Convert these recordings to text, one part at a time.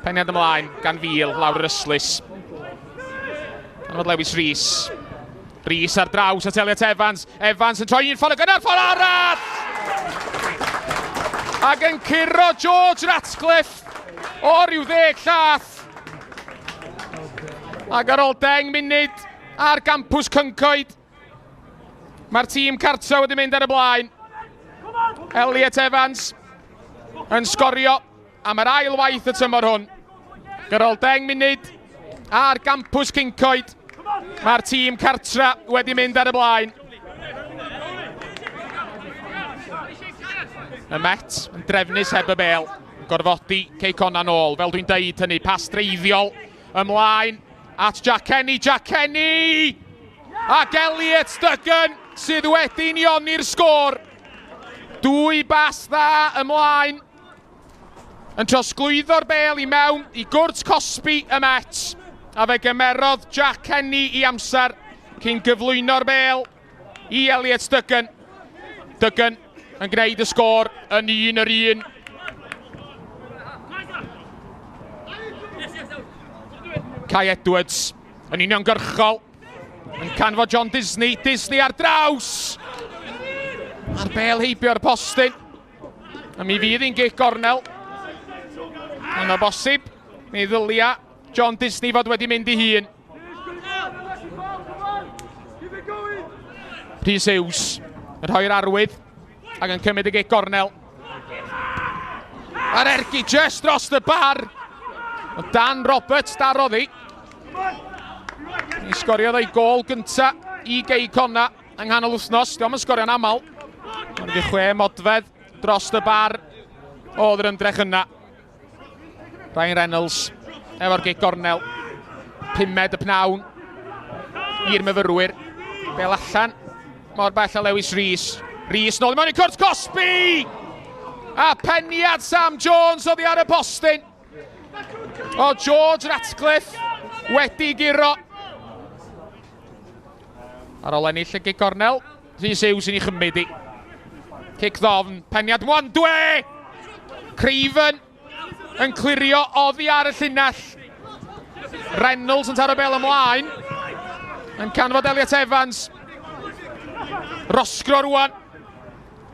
Peniad ymlaen gan Fil lawr yr ystlys. Gan fod Lewis Rees. Rees ar draws at Elliot Evans. Evans yn troi un ffordd ac yna'r ffordd arall! Ac yn curo George Ratcliffe o ryw ddeg llath. Ac ar ôl 10 munud ar gampws Cyncoed, Mae'r tîm cartra wedi mynd ar y blaen. Elliot Evans yn sgorio am yr ail waith y tymor hwn. Gyr ôl 10 munud ar gampws Cyncoed, mae'r tîm cartra wedi mynd ar y blaen. Y Met yn drefnus heb y bel, gorfodi Cei Connah nôl. Fel dwi'n deud hynny, pas dreiddiol ymlaen at Jack Kenny. Jack Kenny! Ac Elliot Duggan sydd wedi unioni'r sgôr. Dwy bas dda ymlaen. Yn trosglwyddo'r bel i mewn i gwrt cosbi y Met. A fe gymerodd Jack Kenny i amser cyn gyflwyno'r bel i Elliot Duggan. Duggan yn gwneud y sgôr yn un yr un. Kai Edwards yn uniongyrchol yn canfod John Disney. Disney ar draws! A'r bel heibio'r postyn. A mi fydd hi'n gic gornel. Ond o bosib, mi ddylia John Disney fod wedi mynd i hun. Rhys Hughes yn rhoi'r arwydd ac yn cymryd y gic gornel. A'r ergyd just dros y bar. Ond Dan Roberts darodd hi. Mi sgoriodd ei gol gynta i Gei Conna yng nghanol wythnos. Diolch yn sgorio'n aml. Ond wedi chwe modfedd dros y bar oedd yr ymdrech yna. Ryan Reynolds efo'r gic gornel. Pumed y pnawn i'r myfyrwyr. Bel allan mor bell a Lewis Rees. Rees nôl i mewn i cwrt Cosby! A peniad Sam Jones oddi ar y postyn. O George Ratcliffe wedi guro. Ar ôl ennill y gic gornel, Rhys Hughes yn ei chymryd i. Cic ddofn, peniad Mwandwe! Craven yn clirio oddi ar y llinell. Reynolds yn taro bel ymlaen. Yn canfod Elliot Evans. Rosgro rwan.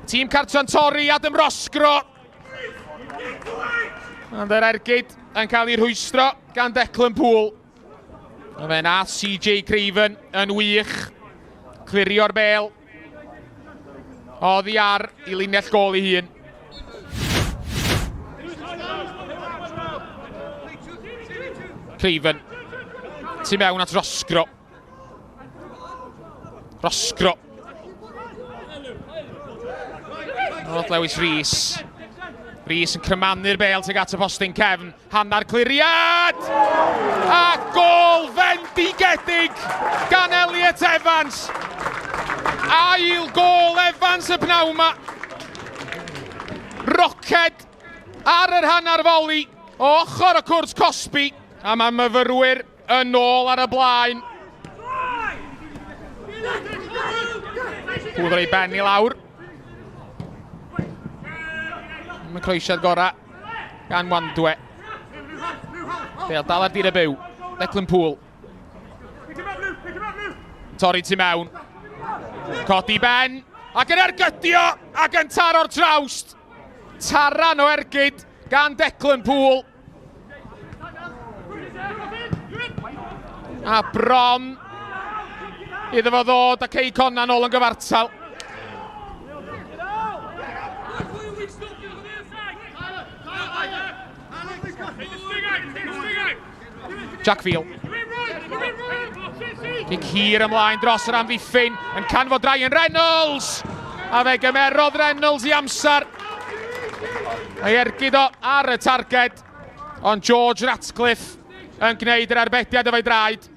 Tîm cartra'n torri, Adam Rosgro. Ond yr ergyd yn cael ei rhwystro gan Declan Poole. A fe na CJ Craven yn wych. Clirio'r bel. Oddi ar i linell gol ei hun. Craven. Tu mewn at Rosgro. Rosgro. Rod Lewis Rees. Rees yn crymanu'r bel tuag at y postyn cefn. Hanner cliriad! A gol fendigedig gan Elliot Evans! Ail gol Evans y pnawn ma. Roced ar yr hanner foli o ochr y cwrt cosbi a mae myfyrwyr yn ôl ar y blaen. Pwdr ei ben i lawr. Mae'n croesiad gorau. Gan Wandwe. Bale dal ar dir y byw. Declan Poole. Torri tu mewn. Codi ben. Ac yn ergydio ac yn taro'r trawst. Taran o ergyd gan Declan Poole. A bron iddo fo ddod a Cei Connah nôl yn gyfartal. Jack Veal. Cic hir ymlaen dros yr amddiffyn yn canfod Ryan Reynolds. A fe gymerodd Reynolds i amser. Ei ergyd o ar y targed. Ond George Ratcliffe yn gwneud yr arbediad efo'i draed.